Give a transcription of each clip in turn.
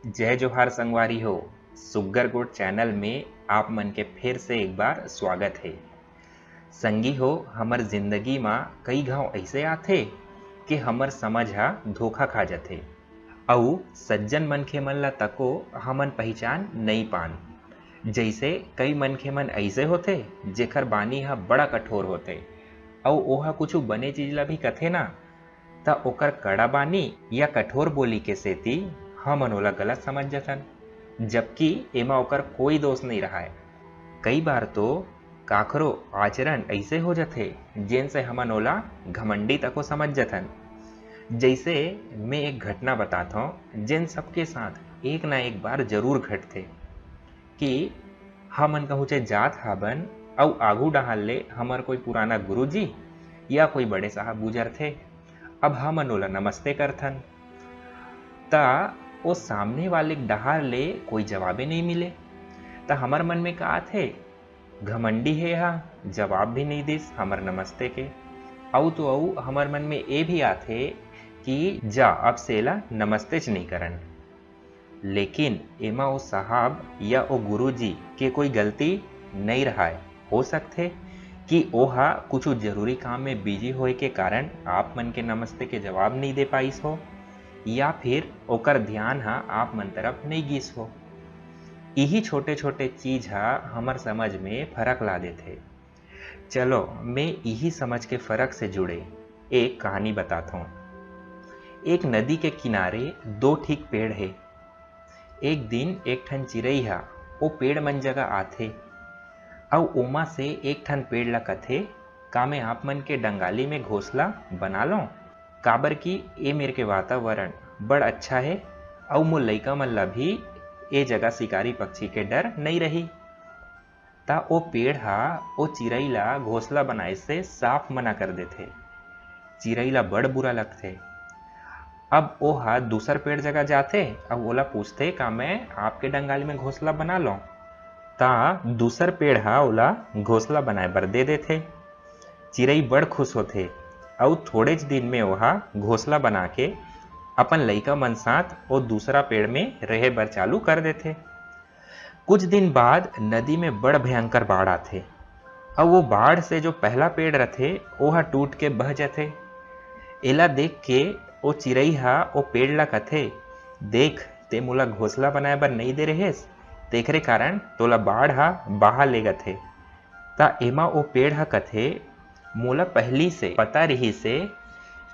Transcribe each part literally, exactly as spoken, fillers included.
जय जोहार संगवारी हो, सुग्गर गोठ चैनल में आप मन के फिर से एक बार स्वागत हे। संगी हो, हमर जिंदगी म कई घाव अइसे आथे कि हमर समझ ह धोखा खा जथे, अउ सज्जन मनखे मन ल तको हमन पहिचान नइ पान। जइसे कई मनखे मन अइसे होथे, जेखर बानी ह बड़ा कठोर होथे, अउ ओहा कुछु बने चीज ल भी कथे ना, त ओकर कड़ा बानी या कठोर बोली के सेती हमन ओला गलत समझ जथन, जबकि एमा ओकर कोई दोष नइ रहय। कई बार तो काखरो आचरण अइसे हो जथे, जेन से हमन ओला घमंडी तको समझ जथन। जइसे मैं एक घटना बताथंव, जेन सबके साथ एक ना एक बार जरूर घटथे कि हमन कहूँचे जात हाबन अउ आगू डहार ले हमर कोई पुराना गुरुजी या कोई बड़े साहब गुजरथे। अब हमन ओला नमस्ते करथन, त ओ सामने वाले के डहार ले कोई जवाबे नइ मिले। त हमर मन में का आथे, "घमंडी हे हा, जवाब भी नइ दिस हमर नमस्ते के।" अउ तो अउ हमर मन में ए भी आथे कि जा, अब से एला नमस्तेच नइ करन। लेकिन एमा ओ साहब या ओ गुरुजी के कोई गलती नइ रहय। हो सकथे कि ओहा कुछु जरूरी काम में बिजी होए के कारण आप मन के नमस्ते के जवाब नइ दे पाइस हो, या फिर ओकर ध्यान ह आप मन तरफ नइ गिस हो। इही छोटे-छोटे चीज ह हमर समझ में फरक ला देथे। चलो, मैं इही समझ के फरक से जुड़े एक कहानी बताथंव। एक नदी के किनारे दो ठीक पेड़ हे। एक दिन एक ठन चिरई ह ओ पेड़ मन जगह आथे, अउ ओमा से एक ठन पेड़ ला कथे, "का मैं आप मन के डंगाली में घोंसला बना लंव? काबर कि ए मेर के वातावरण बड़ अच्छा हे, अउ मोर लइका मन ला भी ए जगह शिकारी पक्षी के डर नइ रही।" त ओ पेड़ ह ओ चिरई ला घोंसला बनाए से साफ मना कर देथे। चिरई ला बड़ बुरा लगथे। अब ओ ह दूसर पेड़ जगह जाथे अउ ओला पूछथे, "का मैं आपके डंगाली में घोंसला बना लंव?" त दूसर पेड़ ह ओला घोंसला बनाए बर दे देथे। चिरई बड़ खुश होथे अउ थोड़ेच दिन में ओहा घोंसला बना के अपन लइका मन साथ ओ दूसरा पेड़ में रहे बर चालू कर देथे। कुछ दिन बाद नदी में बड़ भयंकर बाढ़ आथे, अउ वो बाढ़ से जो पहला पेड़ रथे, ओहा टूट के बह जथे। एला देख के ओ चिरई ह ओ पेड़ ला कथे, "देख, ते मोला घोंसला बनाए बर नइ दे रहेस, तेखरे कारण तोला बाढ़ ह बहा लेगत हे।" त एमा ओ पेड़ ह कथे, "मोला पहिली से पता रिहिस हे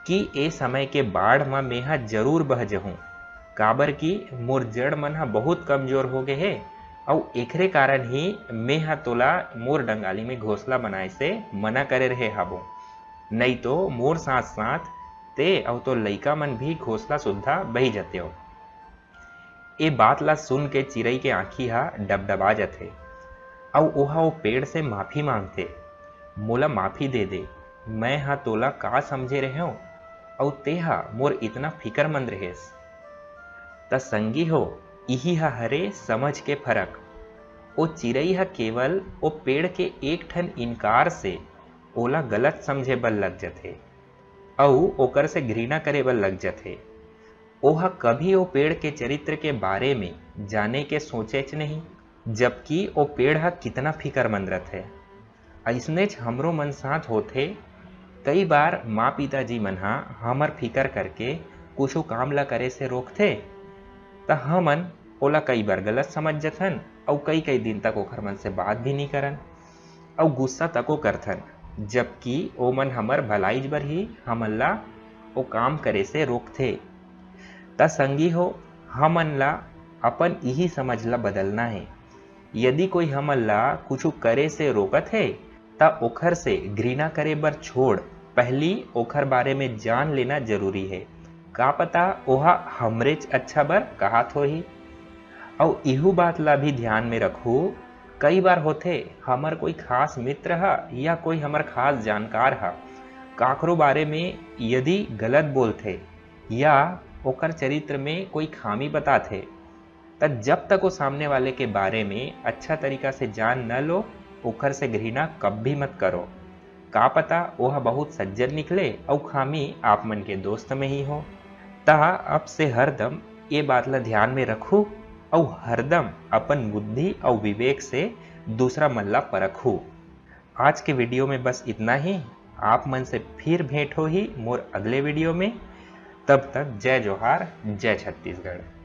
कि ए समय के बाढ़ म मेंहा जरूर बह जहूं, काबर कि मोर जड़ मन ह बहुत कमजोर हो गे हे, अउ एखरे कारण ही मेंहा तोला मोर डंगाली में घोंसला बनाए से मना करे रहे हावों, नइ तो मोर साथ-साथ ते अउ तोर लइका मन भी घोंसला सुद्धा बही जतेव।" ए बात ला सुन के चिरई के आंखी हा डबडबा जथे, अउ ओहा ओ पेड़ से माफी मांगथे, "मोला माफी दे दे, मैं हा तोला का समझे रहेंव, अउ तेहा मोर इतना फिकरमंद रहेस।" त संगी हो, इही हा हरे समझ के फरक। ओ चिरई हा केवल ओ पेड़ के एक ठन इनकार से ओला गलत समझे बर लग जथे, अउ ओकर से घृणा करे बर लग जथे। ओह कभी ओ पेड़ के चरित्र के बारे में जाने के सोचेच नहीं, जबकि ओ पेड़ ह कितना फिकरमंद रथे। अइसनेच हमरो मन साथ होथे। कई बार माँ पिताजी मन ह हमर फिकर करके कुछु काम ल करे से रोकथे, त हमन ओला कई बार गलत समझ जथन अउ कई-कई दिन तक ओखर मन से बात भी नी करन अउ गुस्सा तको करथन, जबकि ओमन हमर भलाईच बर ही हमन ला ओ काम करे से रोकथे। त संगी हो, हमन ला अपन इही समझ ला बदलना हे। यदि कोई हमन ला कुछु करे से रोकत हे, त ओखर से घृणा करे बर छोड़, पहिली ओखर बारे में जान लेना जरूरी हे। का पता ओहा हमरेच अच्छा बर कहत होही। अउ इहू बात ला भी ध्यान में रखहू, कई बार होथे, हमर कोई खास मित्र ह या कोई हमर खास जानकार ह काकरो बारे में यदि गलत बोलथे या ओकर चरित्र में कोई खामी बताथे, त जब तक वो सामने वाले के बारे में अच्छा तरीका से जान न लो, ओखर से घृणा कभी मत करो। का पता ओह बहुत सज्जन निकले अउ खामी आप मन के दोस्त में ही हो। त अब से हरदम ये बात ला ध्यान में रखू, अउ हरदम अपन बुद्धि अउ विवेक से दूसरा मन ला परखू। आज के वीडियो में बस इतना ही। आप मन से फिर भेंट होही मोर अगले वीडियो में। तब तक जय जोहार, जय छत्तीसगढ़।